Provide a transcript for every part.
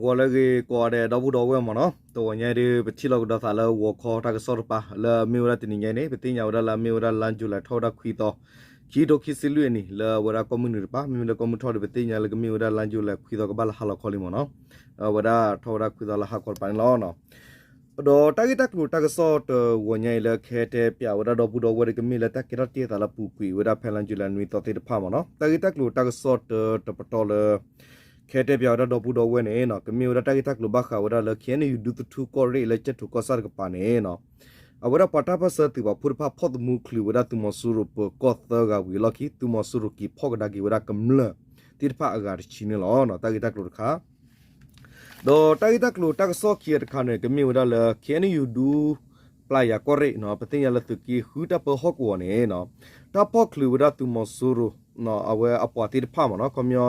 ဂီၤလၢအဂ့ၤကိးဂၤဒဲး ဒီပုၢ်ဒီဝဲၢ်မ့ၢ်နီၤ, တဂီၤညါအံၤဒုး ပထံၣ်လိာ်ကဒီးသးလၢဂီၤခီတၢ်ကစီၣ်တပၤ လၢအမ့ၢ်ဝဲဒၣ်တနံၤညါအံၤန့ၣ် ပသ့ၣ်ညါဝဲဒၣ်လၢအမ့ၢ်ဝဲဒၣ်လါယူၤလံ ထီၣ်ဝဲဒၣ်ခွံသီ, ခံကထိခံဆံလွံၢ်အနံၣ် လၢအဝဲဒၣ်ကီၢ်မုၢ်နုာ်တပၤ, မ့မ့ၢ်လၢကီၢ်မုၢ်ထီၣ်ဒီး ပသ့ၣ်ညါလၢကမ့ၢ်ဝဲဒၣ်လါယူၤလံခွံသီကဘၣ်လၢဟါလီၤခီလံမ့ၢ်နီၤ, အဝဲဒၣ်ထီၣ်ဝဲဒၣ်ခွံသီလၢဟါခီတပၤန့ၣ်လီၤ. ဒီးတၢ်ဂ့ၢ်တၢ်ကျိၤတၢ်ကစီၣ်တဂီၤညါအံၤလၢကဟဲတဲပၠးဝဲဒၣ်ဒီပုၢ်ဒီဝဲၢ်ဒီး ကမ့ၢ်လၢတၢ်ကဲထီၣ်တ့ၢ်အသးလၢအပူၤကွံာ်ဝဲဒၣ်ဖဲလါယူၤလံနွံသီသ့ၣ်တဖၣ်မ့ၢ်နီၤ, တၢ်ဂ့ၢ်တၢ်ကျိၤတၢ်ကစီၣ်တၢတပတီၢ်လၢ ကဟဲတဲပၠးဝဲဒၣ်ဒီပုၢ်ဒီဝဲၢ်န့ၣ်နီၤ, ကမ့ၢ်ဝဲဒၣ်တၢ်ဂ့ၢ်တၢ်ကျိၤဘၣ်ဃးဝဲဒၣ်လၢ ခ့ၣ်အဲၣ်ယူၣ် ဒူသထူၣ်ကီၢ်ရ့ၣ်လၢကၠဲၣ်ထိၣ်ကီၢ်ဆၣ်တကပၤန့ၣ်နီၤ, အဝဲဒၣ်ပှၤတၢ်ပၢၢ်ဆၢသုးပာ်ဖှိၣ်တဖၣ် ဖီၣ်သမူချုးဝဲဒၣ်သုးမီၤစိရိၤပၢၤကီၢ်သၢဂၤဝံၤအလီၢ်ခံ သုးမီၤစိရိၤက့ၤဖီၣ်ကဒါက့ၤဝဲဒၣ်ကမျၢၢ်သ့ၣ်တဖၣ်အဂၤတဆံန့ၣ်လီၤ. တၢ်ဂ့ၢ်တၢ်ကျိၤတခါ ဒီးတၢ်ဂ့ၢ်တၢ်ကျိၤတၢ်ကစီၣ်ခံတခါန့ၣ် ကမ့ၢ်ဝဲဒၣ်လၢ ခ့ၣ်အဲၣ်ယူၣ် ဒူပျၢ်ယၤကီၢ်ရ့ၣ်နီၤ, ပသ့ၣ်ညါလၢသုးက့ဃုတၢ်ပၢဟီၣ်ကဝီၤန့ၣ်နီၤ, တၢ်ဖီၣ်ချုးဝဲဒၣ်သုးမီၤစိရိၤ အဝဲအပှၤသ့ၣ်တဖၣ်မ့ၢ်နီၤ, ခီပညီ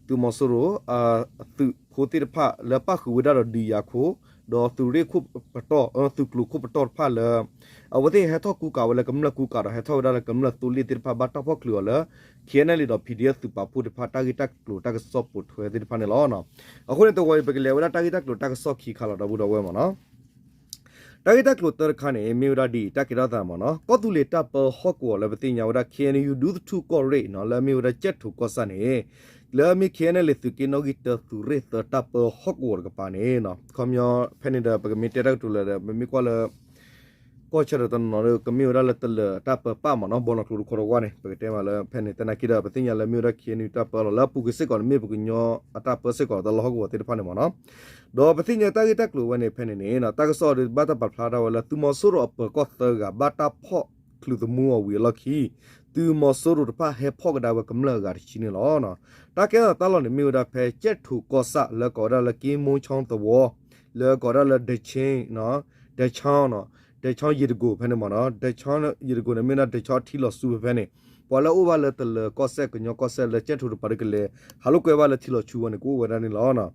သုးမီၤစိရိၤ သုးဖိသ့ၣ်တဖၣ်လၢပၣ်ဃုာ်ဝဲဒၣ်ဒီးဒုးယၤခိၣ် ဒီးသုးရ့ၣ်ခိၣ်ပတီၢ် သုးကျိၤခိၣ်ပတီၢ်တဖၣ်လၢ အဝဲသ့ၣ်ဟဲထီၣ်ကူကၤဝဲလၢကမျၢၢ်ကူကၤဒီး ဟဲထီၣ်ဝဲဒၣ်လၢကမျၢၢ်သိလ့ၣ်သ့ၣ်တဖၣ် ဘၣ်တၢ်ဖီၣ်ချုးအီၤလၢ ခ့ၣ်အဲၣ်ယူၣ် ဒီး ပီၣ်ဒီအ့ၣ်ဖ် သုးပာ်ဖှိၣ်သ့ၣ်တဖၣ် တၢ်ဂ့ၢ်တၢ်ကျိၤတၢ်ကစီၣ်ပိာ်ထွဲသ့ၣ်တဖၣ်န့ၣ်လီၤ. အဃိန့ၣ် တဂီၤအံၤ ပကလဲၤဝဲဒၣ်တၢ်ဂ့ၢ်တၢ်ကျိၤတၢ်ကစီၣ်ခံခါလီၤ ဒီပုၢ်ဒီဝဲၢ်မ့ၢ်နီၤ. တၢ်ဂ့ၢ်တၢ်ကျိၤတၢတခါန့ၣ် မ့ၢ်ဝဲဒၣ်ဒ်အံၤ တၢ်ကဲထီၣ်သးမ့ၢ်နီၤ, ကီၢ်သူလ့ၤတၢ်ပၢဟီၣ်ကဝီၤလၢပသ့ၣ်ညါဝဲဒၣ် ခ့ၣ်အဲၣ်ယူၣ် ဒူသထူၣ်ကီၢ်ရ့ၣ်နီၤ, လၢအမ့ၢ်ဝဲဒၣ်ကၠဲၣ်ထိၣ်ကီၢ်ဆၣ်န့ၣ် လၢအမ့ၢ် ခ့ၣ်အဲၣ်ယူၣ် သုးက့နီၣ်ဂံၢ်တၢသုးရ့ၣ်သၢတၢ်ပၢဟီၣ်ကဝီၤတကပၤန့ၣ်နီၤ, ခီပညီ ဖဲန့ၣ်ဒီး ပကမ့ၢ်တဲတၢ်ကတိၤလၢာ်ဒီး ပမ့ၢ်ကွၢ်လၢ ကီၢ်ဆၢဒီးတနီၤနီၤဒီး ကမ့ၢ်ဝဲဒၣ်လၢတလၢာ်တၢ်ပၢပၢ်မ့ၢ်နီၤ, ဘီနီၣ်ကျိၤတခီတဝါန့ၣ် ပကတဲမးလၢဖဲန့ၣ် သနာ်က့ဒီး ပသ့ၣ်ညါလၢမ့ၢ်ဝဲဒၣ် ခ့ၣ်အဲၣ်ယူၣ် တၢ်ပၢလီၤ, လၢအပူၤကွံာ်စ့ၢ်ကီးန့ၣ် မ့ၢ်ပှၤကညီအတၢ်ပၢစ့ၢ်ကီးလီၤ တၢ်လီၢ်ဟီၣ်ကဝီၤသ့ၣ်တဖၣ်န့ၣ်မ့ၢ်နီၤ. ဒီးပသ့ၣ်ညါတၢ်ဂ့ၢ်တၢ်ကျိၤဝဲန့ၣ် ဖဲန့ၣ်န့ၣ် တၢ်ကစီၣ်ဒီးဘၣ်တၢ်ပာ်ဖျါထီၣ်ဝဲလၢ သုးမီၤစိရိၤအပၢၤကီၢ်သၢဂၤ ဘၣ်တၢ်ဖီၣ်ချုးသမူအီၤဝံၤအလီၢ်ခံ သုးမီၤစိရိၤတဖၣ်ဟဲဖီၣ်ကဒါဝဲကမျၢၢ်အဂၤတဆံန့ၣ်လီၤ. တၢ်ကဲထီၣ်သးတၢ်လီၢ်န့ၣ် မ့ၢ်ဝဲဒၣ်ဖဲကၠဲၣ်ထိၣ်ကီၢ်ဆၣ် လၢကိးဝဲဒၣ်လၢ က့မိၣ်ခၠီသဝီ လၢကိးဝဲဒၣ်လၢ ဒဲဆၣ် ဒဲဆၣ် ဒဲဆၣ်ယ့ၣ်တကိၣ်ဖဲန့ၣ်မ့ၢ်နီၤ, ဒဲဆၣ်ယ့ၣ်တကိၣ်န့ၣ် မ့ၢ်ဝဲဒၣ်ဒဲဆၣ်ထံလီၤဆူဖဲဖဲန့ၣ်, ပှၤလၢအအိၣ်ဘၣ်လၢတလၢာ်ကီၢ်စဲၣ် ကညီကီၢ်စဲၣ်လၢကၠဲၣ်ထိၣ်တပၤဒီး ကလဲၤဟးလိာ်ကွဲဘၣ်လၢထံလီၤဆူဝဲန့ၣ် ကအိၣ်ဝဲဒၣ်န့ၣ်လီၤ.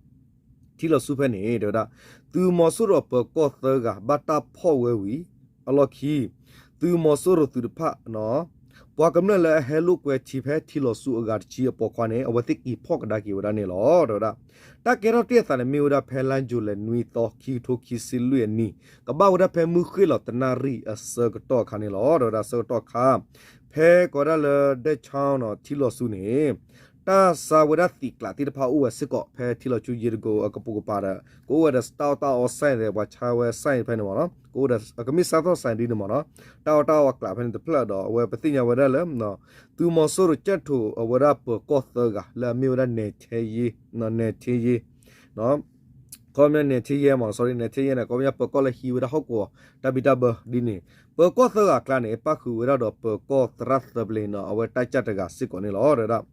ထံလီၤဆူဖဲန့ၣ် တဲဝဲဒၣ် သုးမီၤစိရိၤအပၢၤကီၢ်သၢဂၤ ဘၣ်တၢ်ဖီၣ်ဝဲဝံၤအလီၢ်ခံ သုးမီၤစိရိၤသုးတဖၣ် ပှၤကမျၢၢ်လၢအဟဲလိာ်ကွဲထံဖဲထံလီၤဆူအဂၤတဆံအပိာ်ခွါန့ၣ် အဝဲသ့ၣ်က့ၤဖီၣ်ကဒါက့ၤဝဲဒၣ်န့ၣ်လီၤ တဲဝဲဒၣ်. တၢ်ကဲထီၣ်တ့ၢ်အသးန့ၣ် မ့ၢ်ဝဲဒၣ်ဖဲလါယူၤလံနွံသီ ခံကထိခံဆံလွံၢ်အနံၣ် ကဘၣ်ဝဲဒၣ်ဖဲမုၢ်ဃ့ၢ်လီၤတနၣ်ရံၣ်အဆၢကတီၢ်အခါန့ၣ်လီၤ တဲဝဲဒၣ်. အဆၢကတီၢ်အခါ ဖဲကိးဝဲဒၣ်လၢ ဒဲဆၣ်နီၤ ထံလီၤဆူန့ၣ် တၢ်ဆါဝဲဒၣ်သံးကျးသ့ၣ်တဖၣ်အိၣ်ဝဲစ့ၢ်ကီး ဖဲထံလီၤဆူယ့ၣ်တကိၣ်အကပိာ်ကပၤဒီး ကအိၣ်ဝဲဒီးတၢ်အီၣ်တၢ်အီ ဆိုင် သ့ၣ် ပှၤဆါဝဲ ဆိုင် ဖဲန့ၣ်မ့ၢ်နီၤ, ကအိၣ်ဒီး ကမ့ၢ်စးထီၣ် ဆိုင် ဒ်န့ၣ်မ့ၢ်နီၤ, တၢ်အီၣ်တၢ်အီအကျးဖဲန့ၣ်တဖျၢၣ်ဒီး အဝဲပသ့ၣ်ညါဝဲဒၣ်လၢ သုးမီၤစိရိၤကၠဲၣ်ထိၣ်အဝဲဒၣ်ပၢၤကီၢ်သၢဂၤ လၢအမ့ၢ်ဝဲဒၣ် နဲၣ်ထဲယ့ နဲၣ်ထဲယ့ ခီပညီ နဲၣ်ထဲယ့မ့ၢ် sorry နဲၣ်ထဲယ့န့ၣ် ခီပညီပၢၤကီၢ်လၢဟံးဝဲဒၣ်ဟီၣ်ကဝီၤတၢ်ဘံၣ်တၢ်ဘၢဒ်န့ၣ်, ပၢၤကီၢ်သၢဂၤအကျါန့ၣ် ပၣ်ဃုာ်ဝဲဒၣ်ဒီးပၢၤကီၢ်သရၣ်သၢပျ့ၤနီၤ အဝဲတၢ်ကၢ်တဂၤစ့ၢ်ကီးန့ၣ်လီၤ တဲဝဲဒၣ်.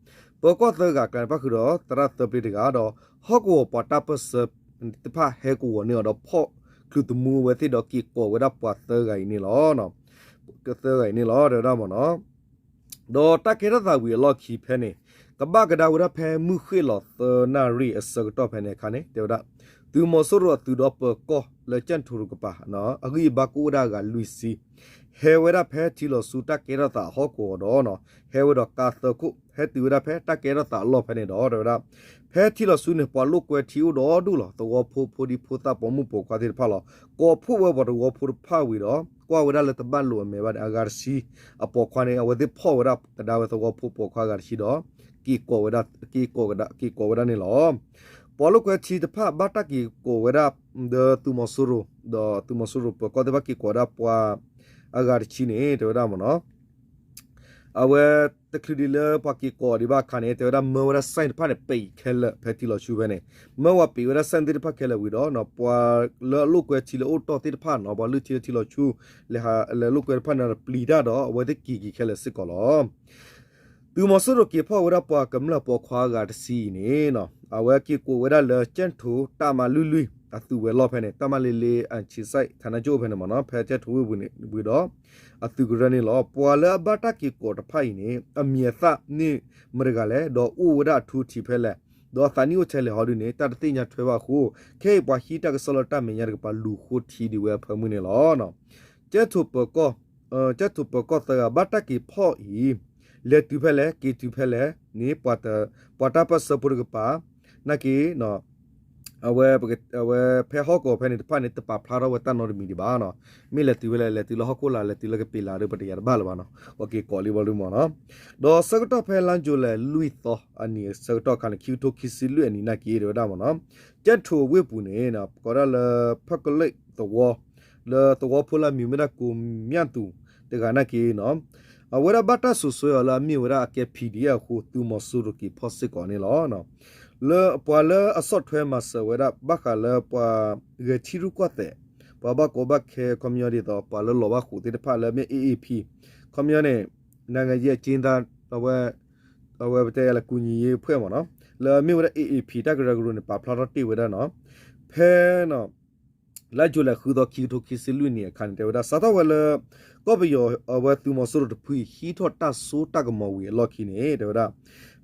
ပၢၤကီၢ်သၢဂၤအကျါန့ၣ် ပၣ်ဃုာ်ဒီးသရၣ်သၢပျ့ၤတဂၤဒီး ဟီၣ်ကဝီၤပှၤတၢ်ပၢၢ်ဆၢတဖၣ်ဟဲကဝီၤန့ၢ်အီၤဒီး ဖီၣ်ချုးသမူအဝဲသ့ၣ်ဒီးက့ၤကိးဝဲဒၣ်ပှၤသၢဂၤအံၤန့ၣ်လီၤ သၢဂၤအံၤန့ၣ်လီၤ တဲဝဲဒၣ်မ့ၢ်နီၤ. ဒီးတၢ်ကဲထီၣ်သးဝံၤအလီၢ်ခံဖဲန့ၣ် ကဘၣ်ကဒါဝဲဒၣ်ဖဲမုၢ်ဃ့ၢ်လီၤသၢနၣ်ရံၣ်အဆၢကတီၢ်ဖဲန့ၣ်အခါန့ၣ် တဲဝဲဒၣ် သုးမီၤစိရိၤအသုးဒီးပၢၤကီၢ်လၢကၠဲၣ်ထိၣ်တကပၤ အဂံၢ်အဘါကအိၣ်ဝဲဒၣ်အဂၤလွံၢ်ဆံ ဟဲဝဲဒၣ်ဖဲထံလီၤဆူတၢ်ကဲထီၣ်သးအဟီၣ်ကဝီၤဒီး ဟဲဝဲဒီးကါသၢခိၣ် ဟဲတုၤဝဲဒၣ်ဖဲတၢ်ကဲထီၣ်သးအလီၢ်ဖဲန့ၣ်ဒီး တဲဝဲဒၣ် ဖဲထံလီၤဆူန့ၣ် ပှၤလိာ်ကွဲထံအိၣ်ဒီဒူၣ်လီၤ. သဝီဖိ ဖိဒံဖိသၣ် ပိာ်မုၣ်ပိာ်ခွါသ့ၣ်တဖၣ်လီၤ. ကိးဖှိၣ်ဝဲပှၤသဝီဖိတဖၣ်ဝံၤဒီး ကွၢ်ဝဲဒၣ်လၢတဘၣ်လိာ်အမဲာ်ဘၣ်န့ၣ် အဂၤတဆံအပိာ်ခွါန့ၣ် အဝဲသ့ၣ်ဖီၣ်ဝဲဒၣ်ကဒါဝဲသဝီဖိပိာ်ခွါအဂၤတဆံဒီး က့ၤကိးဝဲဒၣ် က့ၤကိးဝဲဒၣ်န့ၣ်လီၤ. ပှၤလိာ်ကွဲထံတဖၣ် ဘၣ်တၢ်က့ၤကိးဝဲဒၣ် ဒီးသုးမီၤစိရိၤ ဒီးသုးမီၤစိရိၤပၢၤကီၢ်သ့ၣ်တဖၣ်က့ၤကိးဝဲဒၣ်ပှၤအဂၤတဆံန့ၣ် တဲဝဲဒၣ်မ့ၢ်နီၤ အဝဲတချုးဒံးလၢပှၤက့ၤကိးအီၤဒံးဘၣ်အခါန့ၣ် တဲဝဲဒၣ်မၢဝဲဒၣ် ဆိုင် တဖၣ်န့ၣ် ပံးခဲလၢာ်ဖဲထံလီၤဆူဖဲန့ၣ်, မၢဝဲပံးဝဲဒၣ် ဆိုင် သ့ၣ်တဖၣ်ခဲလၢာ်ဝံၤဒီး ပှၤလၢအလိာ်ကွဲထံလၢအိၣ်တီၢ်သ့ၣ်တဖၣ်နီၤ ပှၤလုၢ်ထံလၢထံလီၤဆူ လဲၤလိာ်ကွဲတဖၣ်န့ၣ်ဒီးပျံၤတၢ်ဒီး အဝဲသ့ၣ်က့ၤက့ၤခဲလၢာ်စ့ၢ်ကီးလီၤ. သုးမီၤစိရိၤက့ၤဖီၣ်ဝဲဒၣ်ပှၤကမျၢၢ်ပိာ်ခွါအဂၤတဆံအံၤန့ၣ် အဝဲက့ၤကိးဝဲဒၣ်လၢ ကၠဲၣ်ထိၣ် တၢ်မၤလွံၢ်လွံၢ် အသုးဝဲၤလီၢ်ဖဲန့ၣ် တၢ်မၤလ့လ့ အဆံးစဲး ဌာနချုပ် ဖဲန့ၣ်မ့ၢ်နီၤ ဖဲကၠဲၣ်ထိၣ်ဝ့ၢ်ပူၤန့ၣ်ဝံၤဒီး အသုးကရၢန့ၣ်လီၤ. ပှၤလၢအဘၣ်တၢ်က့ၤကိးတဖၣ်အံၤန့ၣ် အမံၤအသၣ်န့ၣ်မတဂၤလဲၣ် ဒီးအိၣ်ဝဲဒၣ်အထူအထံးဖဲလဲၣ် ဒီးအသးနံၣ်အိၣ်ထဲလဲၣ်ဟီဒ်န့ၣ် တၢ်တသ့ၣ်ညါထွဲဘၣ်အဃိ ခဲအံၤပှၤဟံးတၢ်ကစီၣ်လၢတၢ်မဲာ်ညါတကပၤ လူၤဃိထံဒံးဝဲအဖၢမုၢ်န့ၣ်လီၤ. ကၠဲၣ်ထိၣ်ပၢၤကီၢ် ကၠဲၣ်ထိၣ်ပၢၤကီၢ်သၢဂၤ ဘၣ်တၢ်က့ၤဖီၣ်အံၤ လဲၤတုၤဖဲလဲၣ် က့ၤတုၤဖဲလဲၣ်န့ၣ် ပှၤတၢ်ပၢၢ်ဆၢဖိတကပၤ နာ်က့ အဝဲ အဝဲဖဲဟီၣ်ကဝီၤဖဲန့ၣ်တဖၣ်န့ၣ် တပာ်ဖျါထီၣ်ဝဲတၢ်နီတမံၤဒံးဘၣ်နီၤ. မ့ၢ်လဲၤတုၤဝဲလဲၣ် လဲၤတုၤလၢဟီၣ်ခိၣ်လာ် လဲၤတုၤလၢကပ့ၤလာ်ဒီး ပတယၤတဘၣ်လၢၤဘၣ်နီၤ. ပှၤက့ၤကိးလံဘီဒုမ့ၢ်နီၤ. ဒီးဆၢကတီၢ်ဖဲလါယူၤလံလွံၢ်သီအနံၤ ဆၢကတီၢ်ခါန့ၣ် ခံကထိခံဆံလွံၢ်အနံၤနာ်က့ တဲဝဲဒၣ်မ့ၢ်နီၤ, ကၠဲၣ်ထိၣ်ဝ့ၢ်ပူၤန့ၣ် ကိးဒၣ်လၢ ဖၢကလ့ၣ်သဝီ လၢသဝီဖိလၢအမံၤမ့ၢ်ဒၣ် ကိမၠၣ်သူၣ် တဂၤနာ်က့နီၤ, အဝဲဒၣ်ဘၣ်တၢ်စူးစွဲအီၤလၢအမ့ၢ်ဝဲဒၣ်အကဲ PDF အဃိ သုးမီၤစိရိၤက့ၤဖီၣ်စ့ၢ်ကီးန့ၣ်လီၤ. လၢပှၤလၢအဆီၣ်ထွဲမၤစၢၤဝဲဒၣ် ဘၣ်ဃးလၢပှၤဂဲၤထံရူၢ်ကီၢ်သဲး, ပှၤဘၣ်ကီဘၣ်ခဲ ခီပညီဒ်သိး ပှၤလၢလီၤဘၣ်ဃိးသ့ၣ်တဖၣ်လၢမ့ၢ် A A P ခီပညီန့ၣ် နိုင်ငံရေးအကျဉ်းသား အဝဲ အဝဲပတဲယၤလၢ ကူညီရေးအဖွဲ့ မ့ၢ်နီၤ, လၢအမ့ၢ်ဝဲဒၣ် A A P တၢ်ကရၢကရိန့ၣ် ပာ်ဖျါထီၣ်တ့ၢ်ဝဲဒၣ်နီၤ, ဖဲ လါယူၤလံဃုသီ ခံကထိခံဆံလွံၢ်နံၣ်အခါန့ၣ် တဲဝဲဒၣ် စးထီၣ်ဝဲလၢ ကီၢ်ပယီၤအဝဲသုးမီၤစိရိၤတဖုအံၤ ဟံးထီၣ်တၢ်စိတၢ်ကမီၤဝံၤအလီၢ်ခံန့ၣ် တဲဝဲဒၣ်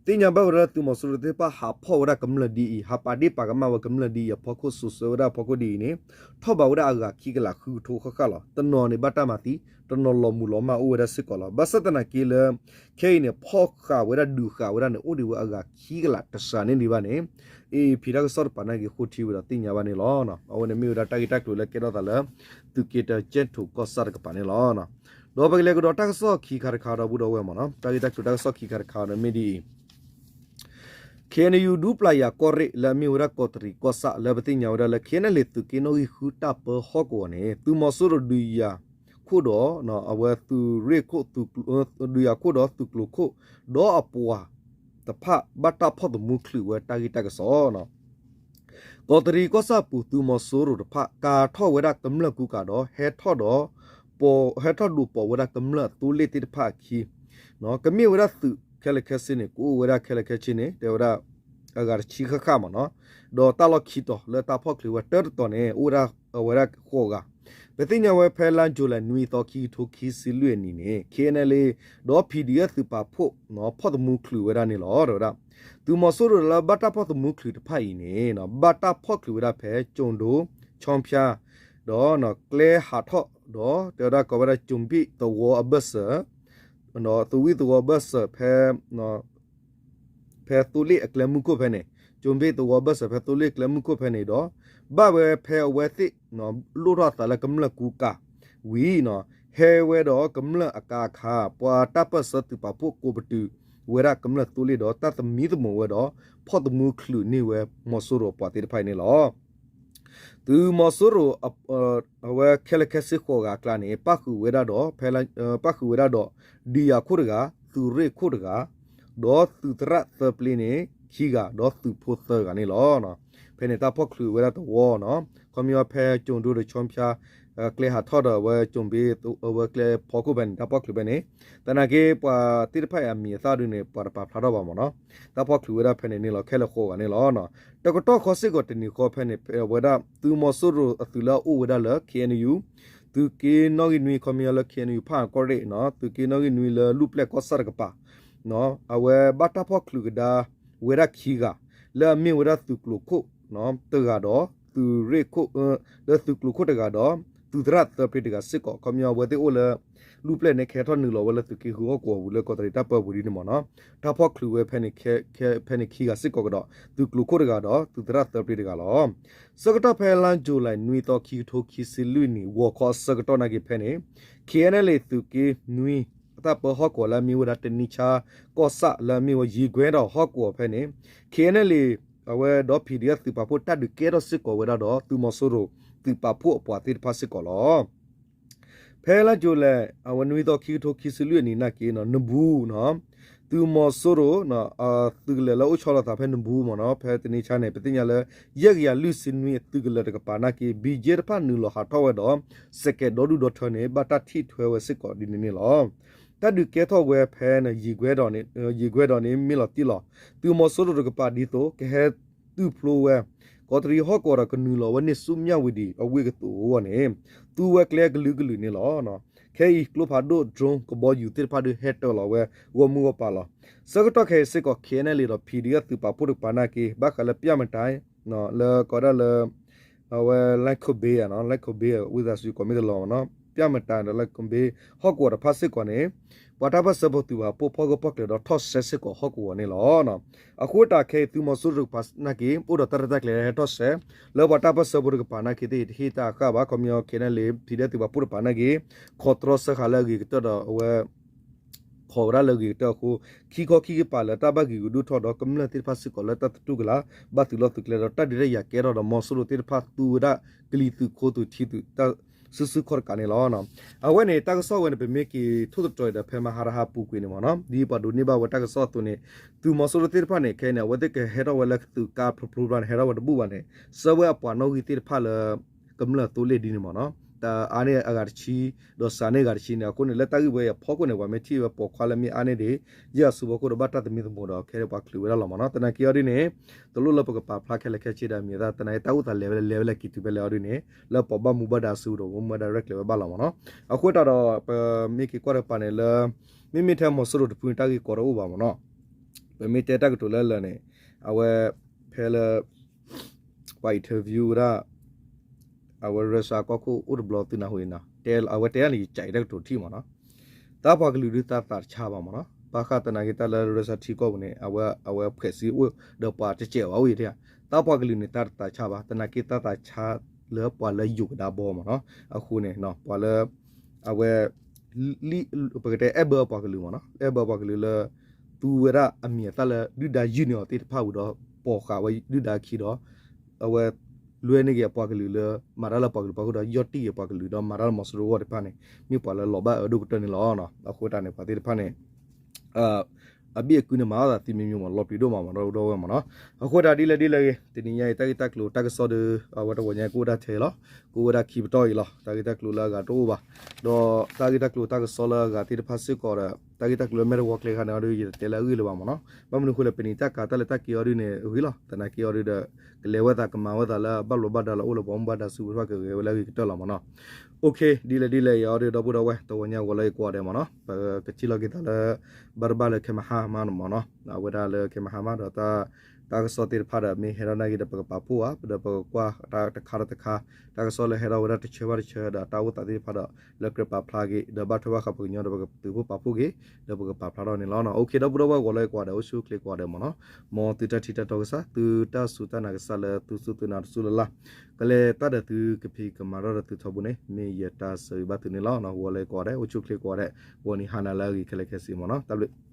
သ့ၣ်ညါဘၣ်ဝဲဒၣ်သုးမီၤစိရိၤသ့ၣ်တဖၣ်ဟးဖီၣ်ဝဲဒၣ်ကမျၢၢ်ဒ်အံၤ, ဟးပာ်ဒ့ၣ်ပာ်ကမၣ်ဝဲကမျၢၢ်ဒ်အံၤအဖီခိၣ် စူးစွဲဝဲဒၣ်အဖီခိၣ်ဒ်အံၤန့ၣ် ထီၣ်ဘးဝဲဒၣ်အဂၤခံကလးဃုကထိဃၣ်ဃၣ်လီၤ. တနီၤန့ၣ်ဘၣ်တၢ်မၤသံ, တနီၤလီၤမုၢ်လီၤမၢ်အိၣ်ဝဲဒၣ်စ့ၢ်ကီးလီၤ. ဘၣ်ဆၣ်သနာ်က့လၢ ခဲအံၤန့ၣ် ဖီၣ်ဃာ်ဝဲဒၣ်ဒုးဃာ်ဝဲဒၣ်န့ၣ် အိၣ်ဒံးဝဲအဂၤခံကလးတစှၤန့ၢ်ဒံးဘၣ်န့ၣ် A A P တၢ်ကစီၣ်တပၤနာ်က့ဃိထံဝဲဒီးသ့ၣ်ညါဘၣ်န့ၣ်လီၤ. အဝဲန့ၣ်မ့ၢ်ဝဲဒၣ်တၢ်ဂ့ၢ်တၢ်ကျိၤလၢကဲထီၣ်သးလၢ သုးက့တၢ်ကၠဲၣ်ထိၣ်ကီၢ်ဆၣ်တကပၤန့ၣ်လီၤ. ဒီးပကလဲၤကဒီးတၢ်ကစီၣ်ခံခါတခါဒီပုၢ်ဒီဝဲၢ်မ့ၢ်နီၤ, တၢ်ဂ့ၢ်တၢ်ကျိၤတၢ်ကစီၣ်ခံခါတခါန့ၣ်မ့ၢ်ဒ်အံၤ K N U ဒူပျၢ်ယၤကီၢ်ရ့ၣ်လၢအမ့ၢ်ဝဲဒၣ်ကီးတရံးကီၢ်ဆၣ် လၢပသ့ၣ်ညါဝဲဒၣ်လၢ K N L A သုးက့နီၣ်ဂံၢ်ဃုတၢ်ပၢဟီၣ်ကဝီၤန့ၣ် သုးမီၤစိရိၤဒုးယၤခိၣ်ဒီး အဝဲသုးရ့ၣ်ခိၣ် ဒုးယၤခိၣ်ဒီးသုးကျိၤခိၣ် ဒီးအပှၤတဖၣ်ဘၣ်တၢ်ဖီၣ်သမူချုးဝဲတၢ်ဂ့ၢ်တၢ်ကစီၣ် ကီးတရံးကီၢ်ဆၣ်ပူၤ သုးမီၤစိရိၤတဖၣ် ကၤထီၣ်ဝဲဒၣ်ကမျၢၢ်ကူကၤဒီး ဟဲထီၣ်ဒီး ဟဲထီၣ်ဒိးပိာ်ဝဲဒၣ်ကမျၢၢ်အသိလ့ၣ်သ့ၣ်တဖၣ်အခံ ကမ့ၢ်ဝဲဒၣ်သုးခဲလၢာ်ခဲဆ့န့ၣ် ကအိၣ်ဝဲဒၣ်ခဲလၢာ်ခဲဆ့န့ၣ် တဲဝဲဒၣ် အဂၤတဆံဃၣ်ဃၣ်မ့ၢ်နီၤ, ဒီးတၢ်လီၢ်ခံတီၤလၢတၢ်ဖီၣ်ချုးဝဲတၢတတီၤန့ၣ် အိၣ်ဝဲဒၣ်အဝဲဒၣ်ဃိးဂၤ, ပသ့ၣ်ညါဝဲဖဲလါယူၤလံနွံသီ ခံကထိခံဆံလွံၢ်အနံၤန့ၣ် K N L A ဒီး P D F သုးပာ်ဖှိၣ် ဖီၣ်သမူချုးဝဲဒၣ်န့ၣ်လီၤ တဲဝဲဒၣ်, သုးမီၤစိရိၤလၢဘၣ်တၢ်ဖီၣ်သမူချုးတဖၣ်အံၤန့ၣ် ဘၣ်တၢ်ဖီၣ်ချုးဝဲဒၣ်ဖဲ ကၠိၣ်ဒိ ဆီဖၠါ ဒီး ကျဲဟးထီၣ် ဒီးတဲဝဲဒၣ်ကိးဝဲဒၣ် ကၠိၣ်ဘ့ၣ်သဝီအဘၢၣ်စၢၤ ဒီးသဝံသဝီဘၢၣ်စၢၤဖဲ ဖဲသိလ့ၣ်အကျဲမုၢ်ခိၣ်ဖဲန့ၣ်, ကၠိၣ်ဘ့ၣ်သဝီဘၢၣ်စၢၤဖဲသိလ့ၣ်အကျဲမုၢ်ခိၣ်ဖဲန့ၣ်ဒီး ဘၣ်ဝဲဖဲအဝဲသ့ၣ် လိၣ်ထီၣ်အသးလၢကမျၢၢ်ကူကၤဝံၤ ဟဲဝဲဒီးကမျၢၢ်အကၤအခါ ပှၤတၢ်ပၢၢ်ဆၢသုးပာ်ဖှိၣ်ကိးပတုာ်ဝဲဒၣ်ကမျၢၢ်သိလ့ၣ်ဒီး တၢ်သမံသမိးဝဲဒီး ဖီၣ်သမူချုးန့ၢ်ဝဲမီၤစိရိၤအပှၤသ့ၣ်တဖၣ်အံၤန့ၣ်လီၤ. သုးမီၤစိရိၤ အဝဲခဲလၢာ်ခဲဆ့ဃိးဂၤအကျါန့ၣ် ပၣ်ဃုာ်ဝဲဒၣ်ဒီး ဖဲ ပၣ်ဃုာ်ဝဲဒၣ်ဒီး ဒုးယၤခိၣ်တဂၤ, သုးရ့ၣ်ခိၣ်တဂၤ, ဒီးသုးသရၣ်သၢပျ့န့ၣ် ခံဂၤ, ဒီးသုးဖိသၢဂၤန့ၣ်လီၤ. ဖဲန့ၣ်တၢ်ဖီၣ်ချုးဝဲဒၣ်သဝီနီၤ, ခီပညီဖဲကၠိၣ်ဒိဒီးဆီဖၠါ ကျဲဟးထီၣ်ဒီးအဝဲကၠိၣ်ဘ့ၣ် အဝဲကျဲဖီခိၣ်ဖဲန့ၣ် တၢ်ဖီၣ်ချုးဖဲန့ၣ်, သနာ်က့ပှၤသ့ၣ်တဖၣ်အံၤအမံၤအသၣ်ဒုန့ၣ် ပှၤတပာ်ဖျါထီၣ်ဘၣ်မ့ၢ်နီၤ, တၢ်ဖီၣ်ချုးဝဲဒၣ်ဖဲန့ၣ်န့ၣ်လီၤ, ခဲလၢာ်ဃိးဂၤန့ၣ်လီၤ. တကတီၢ်ခီစ့ၢ်ကီးတနံၤဃီဖဲန့ၣ် ဖဲဝဲဒၣ်သုးမီၤစိရိၤအသုးလၢအအိၣ်ဝဲဒၣ်လၢ K N U သုးက့နီၣ်ဂံၢ်နွံ ခီပညီလၢ K N U ဖၣ်အကီၢ်ရ့ၣ်နီၤ, သုးက့နီၣ်ဂံၢ်နွံလၢလူၢ်ပျဲၢ်ကီၢ်ဆၣ်တကပၤ အဝဲဘၣ်တၢ်ဖီၣ်ချုးကဒါဝဲဒၣ်ခံဂၤ လၢအမ့ၢ်ဝဲဒၣ်သုးကျိၤခိၣ်တဂၤဒီး သုးရ့ၣ်ခိၣ် လၢသုးကျိၤခိၣ်တဂၤဒီး သုးသရၣ်သၢပျ့တဂၤစ့ၢ်ကီး ခီပညီအဝဲသ့ၣ်အိၣ်လၢ လူၢ်ပျဲၢ်န့ၣ် ကဟဲထီၣ်နုာ်လီၤဝဲလၢသုးက့ဃုဟီၣ်ကဝီၤပူၤလၢကီးတရံးတၢ်ပၢပူၤဒ်န့ၣ်မ့ၢ်နီၤ, တၢ်ဖီၣ်ချုးဝဲဖဲန့ၣ် ဖဲန့ၣ်ခံဂၤစ့ၢ်ကီးကဒီး သုးကျိၤခိၣ်တဂၤဒီး သုးသရၣ်သၢပျ့တဂၤလီၤ. ဆၢကတီၢ်ဖဲလါယူၤလံနွံသီ ခံကထိခံဆံလွံၢ်နံၣ် ဂီၤခီအဆၢကတီၢ်နာ်က့ဖဲန့ၣ် K N L A သုးက့နွံ အတၢ်ပၢဟီၣ်ကဝီၤလၢအမ့ၢ်ဝဲဒၣ်တနံၤဆါကီၢ်ဆၣ်လၢအမ့ၢ်ဝဲယံၤကွဲဒီးဟီၣ်ကဝီၤဖဲန့ၣ် K N L A အဝဲဒီး P D F သုးပာ်ဖှိၣ်တၢ်ဒုးကဲထီၣ်စ့ၢ်ကီးဝဲဒၣ်ဒီး သုးမီၤစိရိၤသုးပာ်ဖှိၣ်အပှၤသ့ၣ်တဖၣ်စ့ၢ်ကီးလီၤ. ဖဲလါယူၤလံ အဝဲနွံသီ ခံကထိခံဆံလွံၢ်အနံၤနာ်က့ နဘူး သုးမီၤစိရိၤ သုးကလၢၤလၢအိၣ်ဆီလီၤသးဖဲနဘူးမ့ၢ်နီၤ ဖဲတနံၤဆါန့ၣ် ပသ့ၣ်ညါလၢ ယဲၢ်ကယၤလွံၢ်ဆံနွံအသုးကလၢၤတကပၤနာ်က့ ဘံၣ်ကၠ့တဖၣ်နုာ်လီၤဟးထီၣ်ဝဲဒီး စဲးကဲးဒီဒူၣ်ဒီထၢန့ၣ် ဘၣ်တၢ်ထံၣ်ထွဲဝဲစ့ၢ်ကီးဒ်န့ၣ်န့ၣ်လီၤ. တၢ်ဒုးကဲထီၣ်ဝဲဖဲ ယံၤကွဲဒီးန့ၣ် မ့ၢ်လီၤတံၢ်လီၤ သုးမီၤစိရိၤတကပၤဒ်သိး ကဟဲသုးဖျိဝဲ ကီးတရံးဟီၣ်ကဝီၤဒီးကနုာ်လီၤဝဲန့ၢ်ဆူၣ်မၠၣ်ဝတံၤအဝ့ၢ်ကသိးအဂီၢ်န့ၣ် သူဝဲကျဲကလုာ်ကလုာ်န့ၣ်လီၤ. ခဲအံၤကျိဖးဒိၣ် drone ကဘီယူၤသ့ၣ်တဖၣ်ဒုးဟဲတၢၤလီၤဝဲဂီၢ်မုၢ်ဂီၢ်ပၤလီၤ. ဆၢကတီၢ်ခဲအံၤစ့ၢ်ကီး K N L A ဒီး P D F သုးပာ်ဖှိၣ်တကပၤနာ်က့ ဘၣ်ဃးလၢပျၢ်မတၤ လၢကီးဒၣ်လၢ အဝဲ လဲခိၣ်ဘ့ လဲခိၣ်ဘ့ ဝံသးစူၤကိးမ့ၢ်တလီၤမ့ၢ်နီၤ ပျၢ်မတၤဒီးလၢကဘ့ဟီၣ်ကဝီၤတဖၣ်စ့ၢ်ကီးန့ၣ် ပှၤတၢ်ပၢၢ်ဆၢဖိသုးပာ်ဖှိၣ်ဖီၣ်ဂၢၢ်ဖီၣ်ကျၢၤဒီးထီၣ်ဆှဲစ့ၢ်ကီးဟီၣ်ကဝီၤန့ၣ်လီၤ. အဃိတၢ်ခဲအံၤ သုးမီၤစိရိၤတကပၤနာ်က့ အိၣ်ဒီးတၢ်ရဲၣ်တၢ်ကျဲၤဟဲထီၣ်ဆှဲ လၢပှၤတၢ်ပၢၢ်ဆၢဖိတကပၤနာ်က့ တဟ့ၣ်တၢ်ဃၣ်ဘၣ် ခီပညီ ခဲန့ၣ်လံ ဖံးဒဲးသုးပာ်ဖှိၣ်တကပၤနာ်က့ ခိးတြီစၢဃာ်လၢအဂ့ၤကတၢၢ်ဒီးအဝဲ ခိးဝဲဒၣ်လၢအဂ့ၤကတၢၢ်အဃိ ခံခီခံကပၤလၢတၢ်ဘၣ်ဂံာ်ဂုာ်ဒိၣ်ထီၣ်ဒီးကမျၢၢ်သ့ၣ်တဖၣ်စ့ၢ်ကီးလၢတၢ်သတူၢ်ကလာ် ဘၣ်သုးလီၢ်သုးကျဲဒီးတၢ်ဒုးတၢ်ယၤကဲထီၣ်ဒီးမီၤစိရိၤသ့ၣ်တဖၣ်သူဝဲဒၣ်ကလံၤသုးခိၣ်သုးထံသုးတၢ် စုဆူၣ်ခီၣ်တကးန့ၣ်လီၤ. အဝဲန့ၣ် တၢ်ကစီၣ်ဝဲန့ၣ် ပမ့ၢ်က့ၤထိၣ်သတြီၤအံၤဒီးဖဲမဟါတဟါပူၤကွံာ်န့ၣ်မ့ၢ်နီၤ ဒ်ပှၤဒိးန့ၢ်ဘၣ်ဝဲတၢ်ကစီၣ်အသိးန့ၣ် သုးမီၤစိရိၤသ့ၣ်တဖၣ်န့ၣ် ခဲအံၤန့ၣ် အဝဲသ့ၣ်ကဟဲထီၣ်ဝဲလၢသုးကါဖျိဖျိဘျီန့ၣ် ဟဲထီၣ်ဝဲတဘူၣ်ဘၣ်န့ၣ် ဆှၢဝဲအပှၤနီၣ်ဂံၢ်သ့ၣ်တဖၣ်လၢ ကမျၢၢ်သိလ့ၣ်ဒ်န့ၣ်မ့ၢ်နီၤ တၢ်အါန့ၢ်အဂၤတဆံ ဒီးစှၤန့ၢ်အဂၤတဆံန့ၣ် အဃိန့ၣ် လၢတၢ်ဂ့ၢ်ဝဲအံၤအဖီခိၣ်န့ၣ် ပှၤမ့ၢ်ထံၣ်ဝဲပိာ်ခွါလၢမ့ၢ်အါန့ၢ်ဒံး ယဲၢ်အစုဖီခိၣ်ဒီးဘၣ်တၢ်သမံသမိးဒီးခဲအံၤပှၤချုးဝဲဒၣ်လီၤမ့ၢ်နီၤ သနာ်က့အီၤဒ်န့ၣ် တလိၣ်လၢပကပာ်ဖျါခဲလၢာ်ခဲဆ့ဒီးအမံၤအသၣ် သနာ်က့တၢ်အိၣ်သးလဲၤဝဲလဲၤဝဲလဲၤက့ၤတုၤဖဲလဲၣ်အီၤဒ်န့ၣ် လၢပှၤဘၣ်မူဘၣ်ဒါစုပူၤဒီးမူဘၣ်ဒါရဲၣ်ကျဲၤဝဲဘၣ်လီၤမ့ၢ်နီၤ အဃိသတးဒီး ပမ့ၢ်က့ၤကွၢ်တကပၤန့ၣ်လၢ မ့မ့ၢ်ထဲမီၤစိရိၤတဖုန့ၣ် တၢ်ဂ့ၢ်ကီတအိၣ်ဘၣ်မ့ၢ်နီၤ ပမ့ၢ်တဲတၢ်ကတိၤလၢလၢာ်န့ၣ် အဝဲ ဖဲလၢ ပှၤ interview ဝဲဒၣ် အဝဲ Russia ကီၢ်ခိၣ်အိၣ်တဘျီသုနၢ်ဟူအံၤနီၤ အဝဲတဲဒၣ်န့ၣ် ယကးအံၤတၢ်ကတိၤထံၣ်မ့ၢ်နီၤ တၢ်ပှၤကလုာ်ဒုးတၢ်သးတဆါဘၣ်မ့ၢ်နီၤ ဘၣ်ဃးသနာ်က့တၢ်လၢ Russia ထံကီၢ်ပူၤန့ၣ် အဝဲ အဝဲဖှဲးစံအိၣ်ဒီးပှၤတစဲးဝဲအိၣ်အံၤ တၢ်ပှၤကလုာ်န့ၣ် တၢ်တသးဆါဘၣ် သနာ်က့တၢ်သးဆါလၢပှၤလၢယိၤကဒါဘီမ့ၢ်နီၤ အဃိန့ၣ် ပှၤလၢ အဝဲ ပကတဲအဲၣ်ဘၢအပှၤကလုာ်မ့ၢ်နီၤ အဲၣ်ဘၢအပှၤကလုာ်လၢ သူဝဲဒၣ်အမံၤအသၣ်လၢဒုၣ်ဒါယုၢ်န့ၢ်အီၤသ့ၣ်တဖၣ်ဝံၤဒီး ပိာ်ဃာ်ဝဲဒုၣ်ဒါခံဒီး အဝဲ လွဲန့ၢ်က့ၤအပှၤကလုာ်လၢ မၤတၢ်လၢပှၤကလုာ်ပှၤခိၣ်ဒီး ယီၢ်တံၢ်က့ၤပှၤကလုာ်ဒီး မၤတၢ်လၢမီၤစိရိၤအဂီၢ်တဖၣ်န့ၣ် မ့ၢ်ပှၤလၢလီၤဘၣ်အၢဒိၣ်ကတၢၢ်န့ၣ်လီၤ. အဃိတၢ်န့ၣ် ပှၤသ့ၣ်တဖၣ်န့ၣ် အဘ့ၣ်အကုန့ၣ် မၤအသးသံမံၤမံၤမ့ၢ် လီၤပျံၤဒိၣ်မးမ့ၢ် ဒီပုၢ်ဒီဝဲၢ်မ့ၢ်နီၤ. အဃိတၢ်ဒ်လဲၣ်ဒ်လဲၣ်ဂ့ၤ တနံၤညါအံၤ တၢ်ဂ့ၢ်တၢ်ကျိၤတၢ်ကစီၣ်ဒီး အဝဲတဂီၤညါကအိၣ်ဒၣ်ထဲအံၤလီၤ. ကအိၣ်ဝဲဒၣ်ခံပတီၢ်အံၤလီၤ. တၢ်ဂ့ၢ်တၢ်ကျိၤလၢအဂၤတအိၣ်ဘၣ်. ဒီးတၢ်ဂ့ၢ်တၢ်ကျိၤတၢ်ကစီၣ်လၢအဂၤသ့ၣ်တဖၣ်စ့ၢ်ကီးဒီး တၢ်ဂ့ၢ်တၢ်ကျိၤလၢမဲာ်တဝီကျဲခါန့ၣ်အီၤဒီး ယတတဲလၢအဂ့ၢ်လၢၤဘၣ်မ့ၢ်နီၤ. ဘၣ်မနုၤအဃိလဲၣ် ပနံာ်တၢ်ကၤတၢ်လဲၤတၢ်က့ၤအီၤဒ်န့ၣ်အဂ့ၢ်လီၤ. သနာ်က့အီၤဒ်ဒီး ကလဲၤဝဲသးကမၤဝဲသးလၢဘၣ်လိာ်ဘၣ်ဒါလၢအိၣ်လၢပှၤမူဘၣ်ဒါစုပူၤတဖၣ်ကဂဲၤဝဲလၢအဂ့ၤကတၢၢ်လီၤမ့ၢ်နီၤ. အိၣ်ခ့ ဒ်လဲၣ်ဒ်လဲၣ်အံၤအီၤဒီး ဒီပုၢ်ဒီဝဲၢ် တဂီၤညါဂီၤလၢအံၤကိးဂၤဒဲးမ့ၢ်နီၤ. ပကထံၣ်လိာ်က့ၤသးလၢ ဘၣ်တဘၣ်လၢခဲမဟါမးန့ၣ်မ့ၢ်နီၤ. အဝဲဒၣ်လၢခဲမဟါမးဒီး တၢ်ကစီၣ်သ့ၣ်တဖၣ်ဒီး မ့ၢ်ဟဲထီၣ်နာ်က့ဒီး ပကပာ်ဖှိၣ်ဧါ ဒီးပကကွၢ်တၢ်တခါဒီးတခါ တၢ်ကစီၣ်လၢဟဲထီၣ်ဝဲဒၣ်တဆၢဘၣ်တဆၢ ဒီးတၢ်အိၣ်သးသ့ၣ်တဖၣ်ဒီး လၢကြၢးပာ်ဖျါက့ၤ ဒီးဘၣ်ထွဲဘၣ်ဃးပှၤကညီဒီး ပကသုးဖိပာ်ဖှိၣ်က့ၤ ဒီးပကပာ်ဖျါထီၣ်န့ၣ်လီၤ. အိၣ်ခ့ ဒီပုၢ်ဒီဝဲၢ် ဂီၤလၢအံၤကိးဂၤဒဲး အိၣ်ဆူၣ်အိၣ်ချ့ကိးဂၤဒဲးမ့ၢ်နီၤ. မ်သုတၢ်ထံၣ်တၢ်တီကစၢ်လၢသုစူၢ်သုနာ်တစူၢ်လၢ်လၢ် ကလဲၤတၢ်ဒီးသုကဖံးကမၤထီၣ်ဒီးသုထီဘိန့ၣ် မ့ၢ်ယတၢ်ဆၢဂ့ၤဘၣ်သုန့ၣ်လီၤ. ဂီၤလၢအံၤကိးဂၤဒဲး အိၣ်ဆူၣ်အိၣ်ချ့ကိးဂၤဒဲး ဂီၤနံၤဟါနၤလၢအဂ့ၤခဲလၢာ်ခဲဆ့မ့ၢ်နီၤ. တၢ်ဘျုး